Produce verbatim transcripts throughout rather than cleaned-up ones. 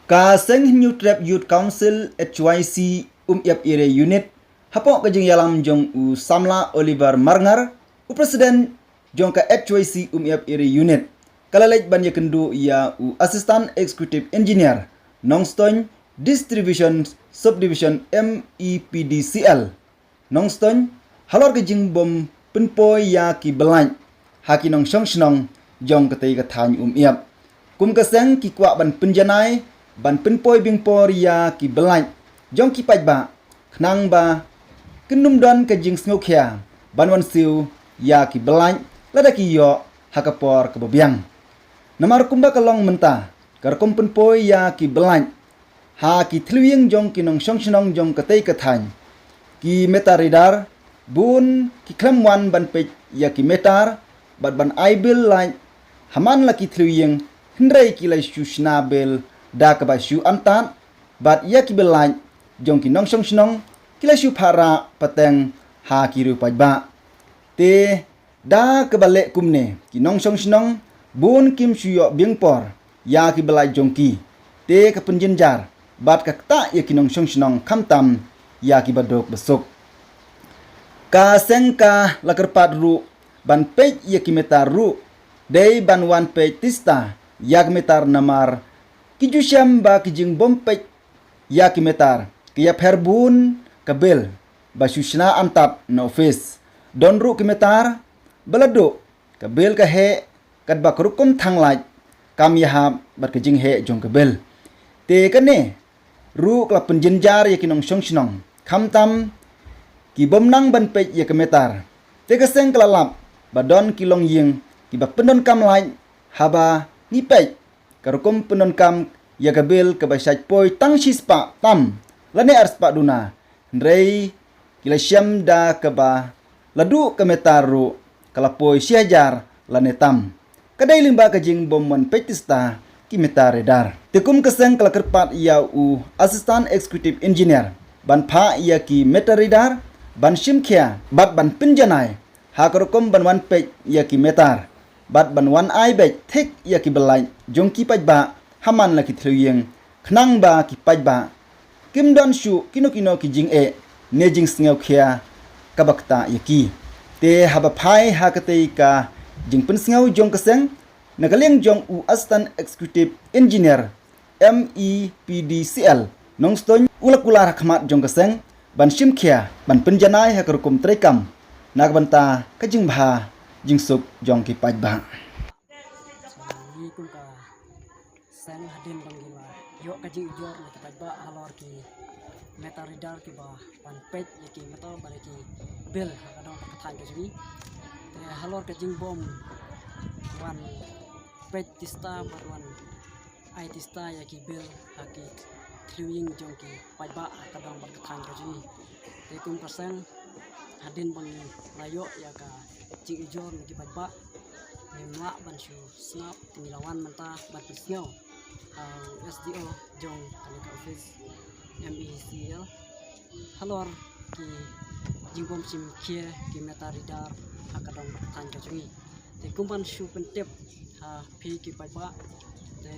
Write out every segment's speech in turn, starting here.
Ka Seng Hynñiewtrep Youth Council H Y C Umyiap Area Unit, hapoh ka jingïalam jong u Samla Oliver Marngar, u President jong ka H Y C Umyiap Area Unit, ka la leit ban ïakynduh ïa u Assistant Executive Engineer, Nongstoiñ Distribution Subdivision, M E P D C L, Nongstoiñ, halor ka jingbym pynpoi ïa ki byllait ha ki nongshong shnong jong katei ka thaiñ Umyiap. Kum ka seng ki kwah ban pynjanai ban pynpoi biang por ïa ki byllait jong ki paidbah, khnang ba kin ym don ka jingsngewkhia ban wan siew ïa ki byllait lada ki ïoh ha ka por kaba biang. Namar kumba ka long mynta, ka rukom pynpoi ïa ki byllait ha ki thliew ïing jong ki nongshong shnong jong katei ka thaiñ, ki meter reader, bun ki khlem wan ban peit ïa ki meter bad ban ai bill lait ha man la ki thliew ïing, hynrei ki la shu shna bill da kaba shu antad, bad ïa ki byllait jong ki nongshong shnong ki la shu phah rah pateng ha ki riew paidbah. Te da kaba leh kumne, ki nongshong shnong bun kim shu ïoh biang por ïa ki byllait jong ki. Te ka pynjynjar bad ka ktah ïa ki nongshong shnong, khamtam ïa ki baduk basuk. Ka seng ka la kyrpad ruh ban peit ïa ki meter ruh, dei ban wan peit tista ïa ki meter, namar ki ju shem ba ki jingbym peit ïa ki meter ki ïapher bun ka bill ba shu shna antad na office. Don ruh ki meter ba la duh ka bill ka heh, katba ka rukom thang lait kam ïahap bad ka jingheh jong ka bill. Te kane ruh ka la pynjynjar ïa ki nongshong shnong, khamtam ki bym nang ban peit ïa ki meter. Te ka seng ka la lap ba don ki longïing kiba pyndonkam lait, haba ngi peit ka rukom pyndonkam ïa ka bill kaba shait poi tang shispah tam lane arspah duna, hynrei ki la shem da kaba la duh ka meter ruh ka la poi shi hajar lane tam. Ka dei lyngba ka jingbym wan peit tista ki meter reader. Te kum ka seng ka la kyrpad ïa u Assistant Executive Engineer ban phah ïa ki meter reader ban shim khia bad ban pynjanai ha ka rukom ban wan peit ïa ki meter bad ban wan ai beit thik ïa ki byllait jong ki paidbah ha man la ki thliew ïing, khnang ba ki paidbah kim don shuh kino kino ki jingeh ne jingsngewkhia kaba ktah ïa ki. Te haba phai ha katei ka jingpynsngew jong ka seng, na ka liang jong u Assistant Executive Engineer M E P D C L Nongstoiñ, u la kular ha khmat jong ka seng ban shim khia ban pynjanai ha ka rukom treikam na ka bynta ka jingbha jingsuk jong ki paidbah. Ngi kum ka seng, hadien ba ngi la ïoh ka jingujor na ki paidbah halor ki meter reader kiba wan peit ïa ki meter bad ïa ki bill ha ka dong bad ka thaiñ ka jong ngi. Te halor ka jingbym wan peit tista bad wan ai tista ïa ki bill ha ki thliew ïing jong ki paidbah ha ka dong bad ka thaiñ ka jong ngi. Te kum ka seng, hadien ba ngi la ïoh ïa ka jingujor na ki paidbah, ngim lah ban shu sngap, te ngi la wan mynta ban pynsngew ha u S D O jong kane ka office M E C L halor ki jingbym shim khia ki meter reader ha ka dong bad ka thaiñ ka jong ngi. Te kum ban shu pyntip ha phi ki paidbah, te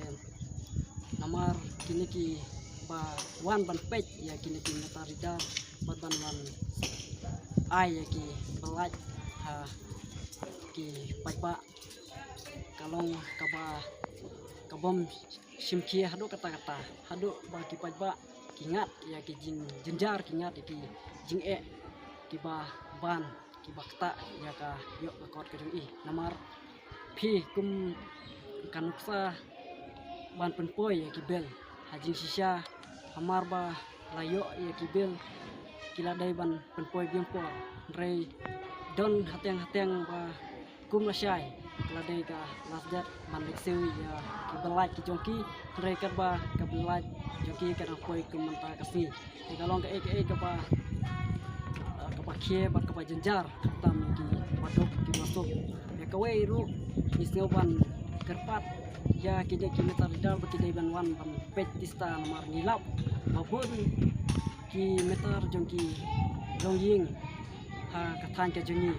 namar kine kiba wan ban peit ïa kine ki meter reader bad ban wan ai ïa ki byllait ha ki paidbah, ka long kaba, ka bym shim khia haduh katta katta, haduh ba ki paidbah ki ngat ïa ki jingjynjar, ki ngat ïa ki jingeh kiba ban, kiba ktah ïa ka ïoh ka kot ka jong i. Namar phi kum ka nuksa ban pynpoi ïa ki bill ha jingshisha, hamar ba la ïoh ïa ki bill ki la dei ban pynpoi biang por, hynrei don hateng hateng ba kum lashai ka la dei ka last date ban leit siew ïa ki byllait ki jong ki, hynrei katba ka byllait jong ki ka dang poi kum mynta ka sngi. Te ka long kaei kaei kaba, ah, kaba khia bad kaba jynjar, khamtam ïa ki baduk ki basuk. Ïa kawei ruh ngi sngew ban kyrpad ïa kine ki meter reader ba ki dei ban wan ban peit tista, namar ngi lap ba bun ki meter jong ki longïing ha ka thaiñ ka jong ngi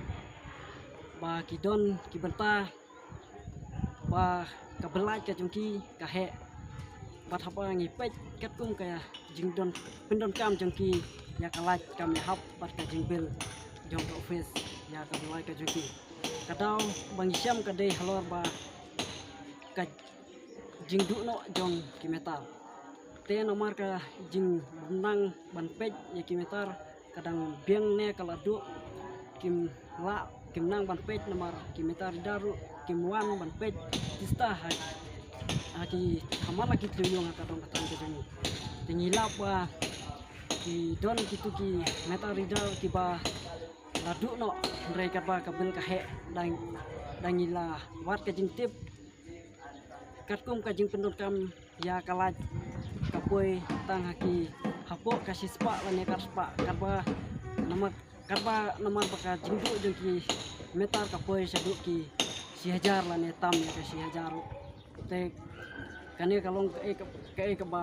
ba ki don ki bynta ba ka byllait ka jong ki ka heh. Bad haba ngi peit katkum ka jingdon pyndonkam jong ki ïa ka light kam ïahap bad ka jingbill jong ka office ïa ka duwai ka jong ki. Ka daw ba ngi shem ka dei halor ba ka jingduh noh jong ki meter. Te namar ka jingnang ban peit ïa ki meter ka dang biang ne ka la duh, kim lah, kim nang ban peit namar ki meter reader ruh kim wan ban peit tista ha, ha ki, ha man la ki thliew ïung ha ka dong ka thaiñ ka jong ngi. Te ngi lap ba ki don kitu ki meter reader kiba la duh noh, hynrei katba ka bill ka heh, dang, dang ngi la wad ka jingtip katkum ka jingpyndonkam ïa ka light ka poi tang ha ki hapoh ka shispah lane ka arspah, katba namar, katba namar ba ka jingduh jong ki meter ka poi shaduh ki shi hajar lane tam ïa ka shi hajar ruh. Te kane ka long kaei ka, kaei kaba